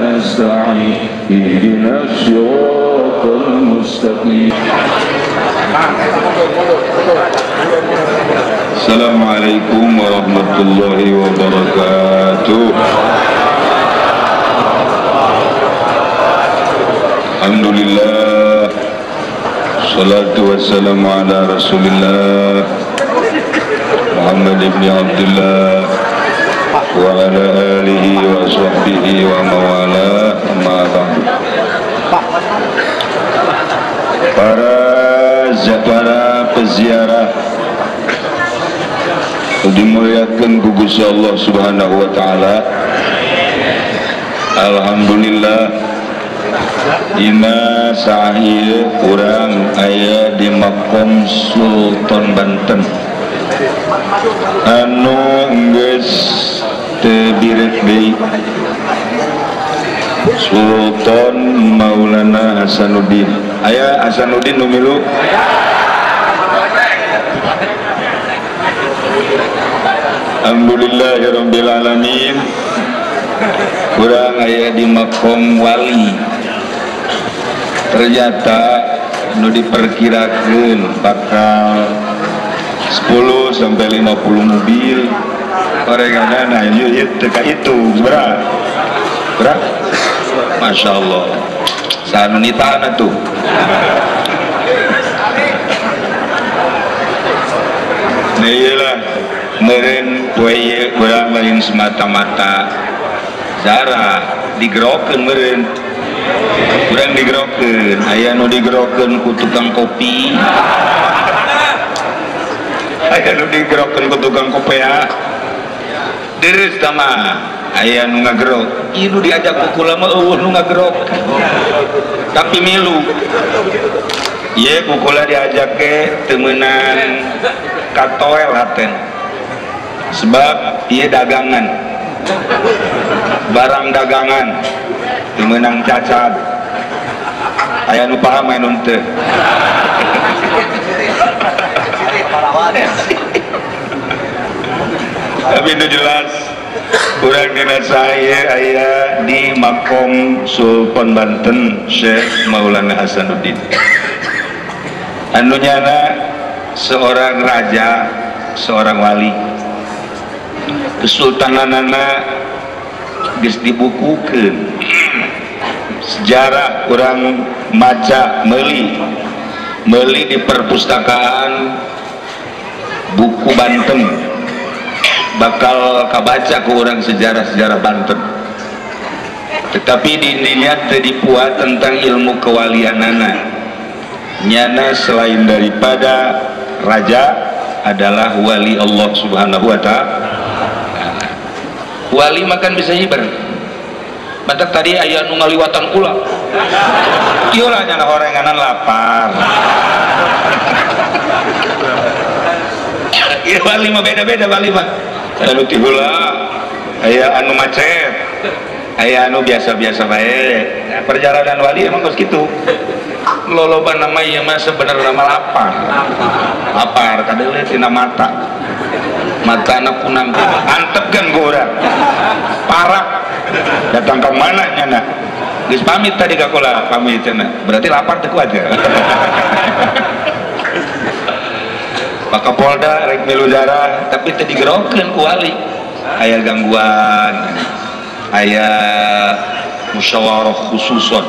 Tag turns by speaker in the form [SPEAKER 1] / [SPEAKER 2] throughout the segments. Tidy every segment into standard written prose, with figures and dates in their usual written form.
[SPEAKER 1] نستعين اهدنا الصراط المستقيم. Assalamualaikum warahmatullahi wabarakatuh. Alhamdulillah, salatu wassalamu ala rasulillah Muhammad ibn Abdullah wa ala alihi wa sahbihi wa mawala, amma ba'du. Para peziarah dimuliakan ku Gusti Allah Subhanahu wa taala. Alhamdulillah, dina saah ieu urang aya di makom Sultan Banten anu geus teu bireut deui, Sultan Maulana Hasanuddin. Aya Hasanuddin nu milu? Alhamdulillahirabbil alamin. Urang aya di makom wali. Ternyata nu diperkirakeun bakal 10 sampai 50 mobil orenganana ieu teu kahitung berapa? Berapa? Masya Allah. Saha nu nitahna tuh. Nah iyalah meureun poe ieu urang lain semata-mata zara digerokeun meureun. Urang digerokeun, aya nu digerokeun ku tukang kopi. Aya nu digerokeun ku tukang kopea. Deres tama aya nu ngagerok. Ieu nu diajak ku kula mah eueuh nu ngagerok. Tapi milu. Ieu ku kula diajak ge teu meunang katoel haten. Sebab ieu dagangan. Barang dagangan teu meunang cacat. Aya nu paham aya nu henteu. Tapi itu jelas urang dina saya aya di makom Sultan Banten Syekh Maulana Hasanuddin. Anu nyana seorang raja, seorang wali. Kesultananana geus dibukukeun. Sejarah urang maca meuli di perpustakaan buku Banten, bakal kabaca ku urang sejarah-sejarah Banten. Tetapi diniat teu dipuat tentang ilmu kewalianana. Nyana selain daripada raja adalah wali Allah Subhanahu wa taala. Wali makan bisa hiber. Mantak tadi aya nu ngaliwatan kula. Ieu lah nyana horenganan lapar. Ieu wali mah beda-beda wali mah. Anu ti heula aya anu macet, aya anu biasa-biasa bae. Nah, perjalanan wali emang geus kitu. Loloba nama ieu mah sebenarnya mah lapar. Lapar kadeuleu tina mata. Matana kunang antepkeun ku urang. Parak datang ke mana nyana? Geus pamit tadi ka kula, pamit cenah. Berarti lapar teu kuat ya. Pak Kapolda rek milu darah tapi teu digerokeun ku wali. Aya gangguan, aya musyawarah khususon,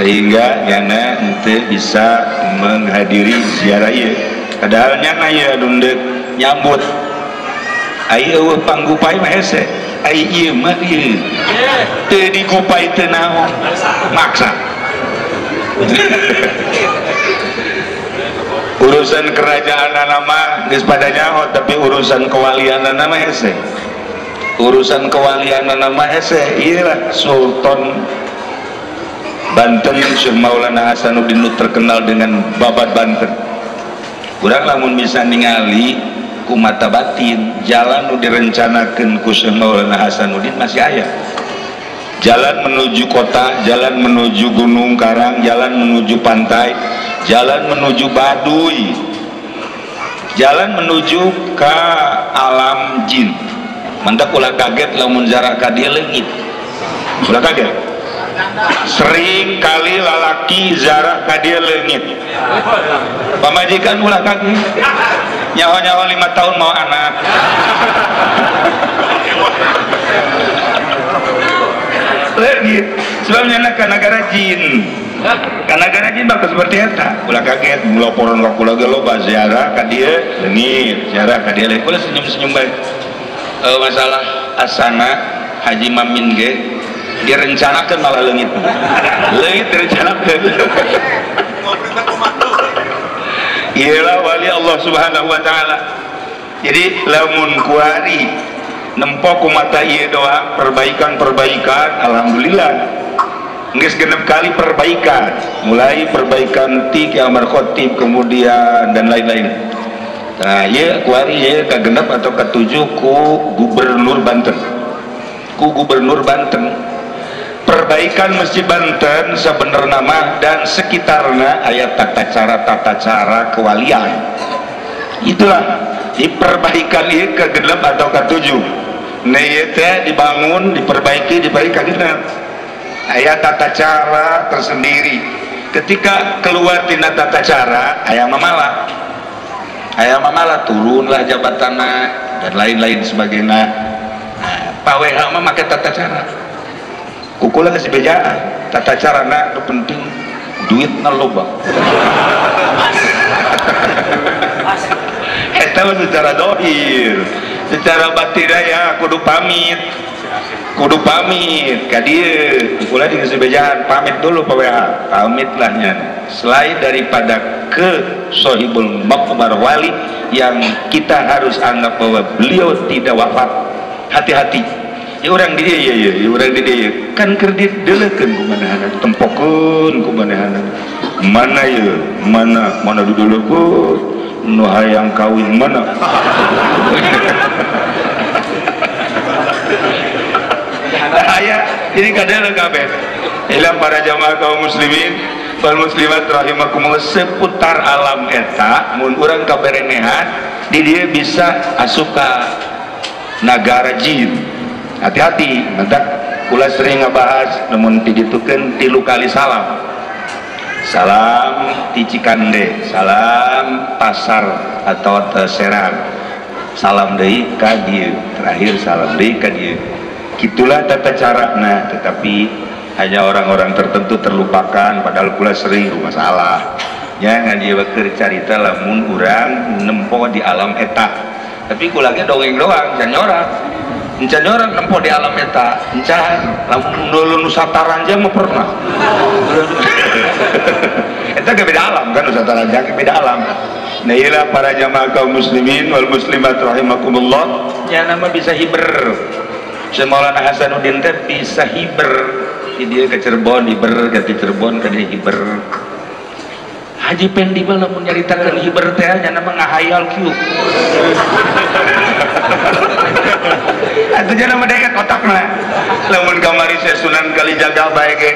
[SPEAKER 1] sehingga nyana henteu bisa menghadiri ziarah ieu. Padahal nyana ieu dundek nyambut. Ai eueuh panggupai mah hese. Ai ieu mah ieu. Teu digupai teu naon. Maksa. Urusan kerajaan mah geus pada nyaho, tapi urusan kewalianana mah hese. Urusan kewalianana mah hese. Ieu lah Sultan Banten Syekh Maulana Hasanuddin terkenal dengan babat Banten. Urang lamun bisa ningali ku mata batin, jalan nu direncanakeun ku Syekh Maulana Hasanuddin masih aya. Jalan menuju kota, jalan menuju Gunung Karang, jalan menuju pantai, jalan menuju Baduy, jalan menuju ke alam jin. Mantap ulah kaget lamun zarah ka dieu leungit. Ulah kaget. Sering kali lalaki zarah ka dieu leungit. Pamajikan ulah kaget. Nyaho-nyaho 5 tahun mau anak. Leungit. Sebabnya anak ka nagara jin. Ka nagara jin bakal seperti eta. Ulah kaget laporan ka kula ge loba ziarah ka dieu leungit, ziarah ka dieu leungit. Ulah senyum-senyum bae. Masalah asana Haji Mamin ge direncanakan malah leungit. Leungit direncanakan. Iyalah wali Allah Subhanahu wa taala. Jadi lamun kuari nempo kumata ieu doa perbaikan-perbaikan, alhamdulillah. Geus genep kali perbaikan, mulai perbaikan ti Ki Amar Khotib kemudian dan lain-lain. Nah, ieu kuari ieu kagenep atau ketujuh ku Gubernur Banten. Ku Gubernur Banten. Perbaikan Masjid Banten sebenarnya mah dan sekitarnya ayat tata cara kewalian. Itulah diperbaikan ieu kegenep atau ketujuh. Nah ieu teh dibangun, diperbaiki, diperbaiki kagenep. Aya tata cara tersendiri. Ketika keluar tina tata cara, aya mamala. Aya mamala turunlah jabatanna dan lain-lain sebagainya. Nah, Pak WH mah make tata cara. Kukula kasih bejaan, tata cara na nu penting duitna loba. Eta mah secara dohir, secara batin ya kudu pamit. Kudu pamit ka dieu. Kukula dikasih bejaan, pamit dulu Pak WH. Pamit lah nya. Selain daripada ke Sohibul Maqbar Wali yang kita harus anggap bahwa beliau tidak wafat. Hati-hati. Ya orang di dia ya, ya orang di dia kan kredit deleukeun ku manehana, tempokeun ku manehana. Mana ya? Mana mana dideulekeun nu hayang kawin mana? Aya jadi kadang kabeh. Ilang para jamaah kaum muslimin wal muslimat rahimakumullah, seputar alam eta mun urang kaberenehan di dia bisa asup ka nagara jin. Hati-hati, mentak kula sering ngebahas namun diditukeun 3 kali salam. Salam ti Cikande, salam pasar atau Serang. Salam deui ka dieu, terakhir salam deui ka dieu. Gitulah tata carana, tetapi hanya orang-orang tertentu terlupakan, padahal kula sering rumah salah. Ya ngan ieu keur carita lamun urang nempo di alam eta. Tapi kula ge dongeng doang, can nyorak. Encan orang nempo di alam eta, encan lamun dulu Nusantara mah pernah. Eta ge beda alam kan Nusantara ge beda alam. Nah iyalah para jamaah kaum muslimin wal muslimat rahimakumullah, nya nama bisa hiber. Syekh Maulana Hasanuddin teh bisa hiber. Di dieu ke Cirebon hiber, ke Cirebon ka dieu hiber. Haji Pendi mah lamun nyaritakeun hiber teh nya nama ngahayal kieu. Atuh jana mah deket otakna. Lamun kamari saya Sunan Kalijaga bae ge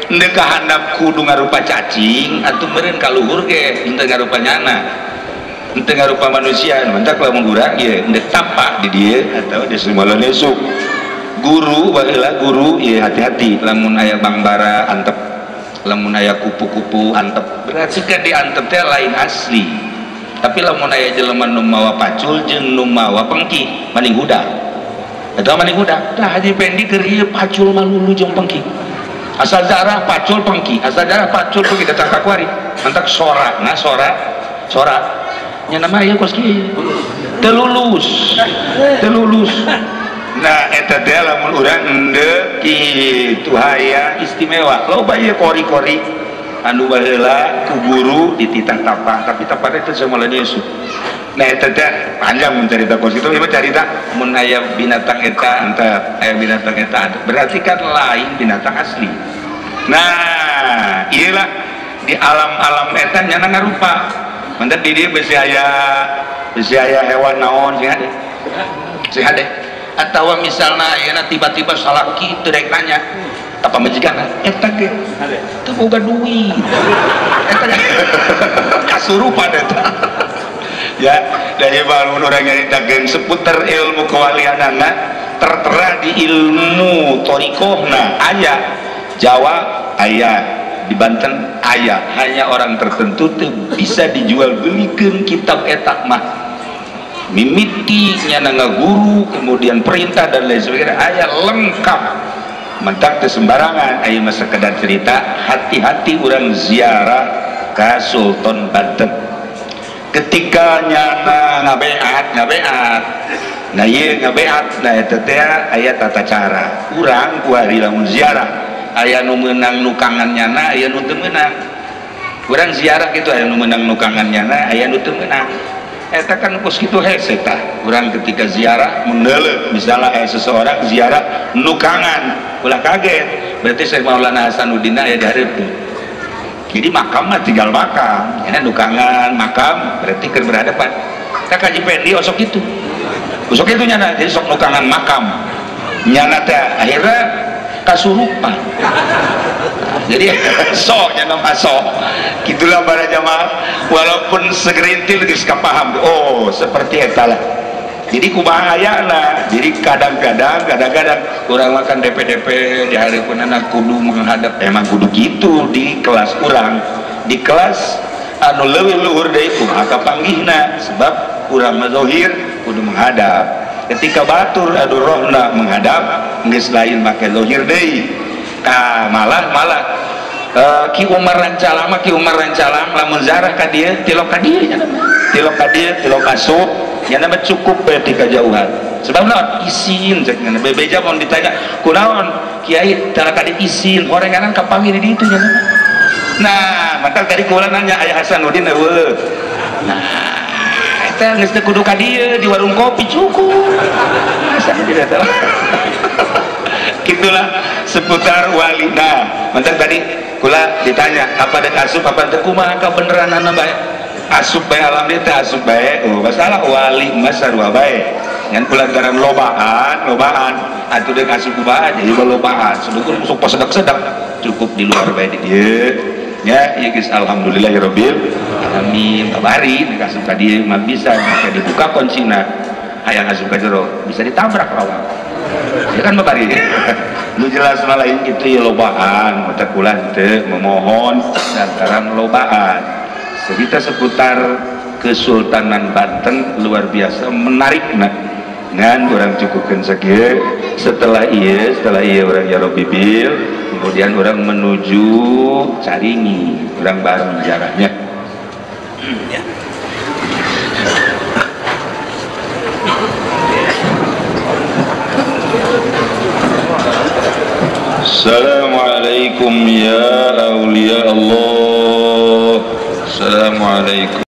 [SPEAKER 1] henteu kahandap kudu ngarupa cacing atuh meureun ka luhur ge henteu ngarupa nyana. Henteu ngarupa manusia, mentak lamun urang ieu henteu tapak di dieu atau di Sumalon esuk. Guru baheula guru ieu hati-hati lamun aya bangbara antep, lamun aya kupu-kupu antep. Berarti kan diantep teh lain asli. Tapi lamun aya jelema nu mawa pacul jeung nu mawa pengki maning huda. Eta maning huda. Tah Haji Pendi keur ieu pacul malulu jeung pengki. Asal darah pacul pengki, asal darah pacul pengki datang ka kuari. Mantak sora, nah sora, sora. Nya nama ieu kos kieu. Teu lulus. Teu lulus. Nah eta teh lamun urang henteu kitu hayang istimewa. Loba ieu kori-kori anu baheula ku guru dititah tapah, tapi tapahna teh samola Yesus. Nah eta teh panjang mun carita kos kitu, ieu carita mun aya binatang eta antep, aya binatang eta berarti kan lain binatang asli. Nah, ieu lah di alam-alam eta nyana ngarupa. Mantap di dieu bisi aya hewan naon sing hade. Sing hade. Atawa misalna ayeuna tiba-tiba salaki teu rek nanya, tah pamajikan eta ge teu boga duit. Eta kasurupan eta. Ya, dari baru orang nyaritakeun seputar ilmu kewalianana, Tertera di ilmu thariqahna aya Jawa aya di Banten aya, hanya orang tertentu teu bisa dijual belikeun kitab eta mah. Mimiti nyana ngaguru kemudian perintah dan lain sebagainya aya lengkap. Mentak teu sembarangan aya mah sekedar cerita hati-hati urang ziarah ka Sultan Banten. Ketika nyana ngabeat nah ieu ngabeat nah eta teh aya tata cara urang kuari lamun ziarah aya nu meunang nukangan nyana aya nu teu meunang urang ziarah kitu aya nu meunang nukangan nyana aya nu teu meunang eta kan kos kitu hese tah urang ketika ziarah mendeuleu misalnya aya seseorang ziarah nukangan ulah kaget berarti Syekh Maulana Hasanuddin aya di hareupeun. Jadi makam mah tinggal makam, ya nukangan makam berarti keur berhadapan. Tah Kaji Pendi osok itu. Osok itu nyana, jadi sok nukangan makam. Nyana teh akhirnya kasurupan. Jadi sok nyana mah sok. Gitulah para jamaah, walaupun segerintil geus kapaham. Oh, seperti eta lah. Jadi kumaha ayana, jadi kadang-kadang urang makan DP-DP di hareupeun anak kudu menghadap, emang kudu gitu di kelas urang, di kelas anu leuwih luhur deui kumaha kapanggihna, sebab urang mah zahir kudu menghadap. Ketika batur anu rohna menghadap, geus lain make zahir deui. Tah malah Ki Umar Rancalang mah Ki Umar Rancalang lamun zarah ka dieu tilok ka dieu nya tilok ka dieu tilok asup nya mah cukup bae ti kajauhan sebab naon isin cek nya bebeja mun ditanya kunaon kiai tara ka diisin horenganan kapanggih di ditu nya. Nah matak tadi kula nanya aya Hasanuddin eueuh. Nah eta geus teu kudu ka dieu di warung kopi cukup Hasanuddin eta. Gitulah seputar wali. Nah matak tadi kula ditanya apa dek asup apa teu kumaha kabeneranana bae asup bae alam dia teh asup bae oh masalah wali mah sarua bae ngan kulantaran lobaan atuh dek asup kumaha jadi lobaan sedukur sok pasedak-sedak cukup di luar bae di dieu nya ieu geus alhamdulillahirabbil alamin babari nek asup ka dieu mah bisa make dibuka kuncina hayang asup ka jero bisa ditabrak rawa ya kan babari. Lu jelas malah lain gitu ya lobaan mata kula teu memohon lantaran lobaan. Cerita seputar Kesultanan Banten luar biasa menarik nah. Ngan urang cukupkeun sakieu setelah ieu urang ya Rabbi bil kemudian urang menuju Caringi urang bareng ziarahnya. Ya. Assalamualaikum ya awliya Allah. Assalamualaikum.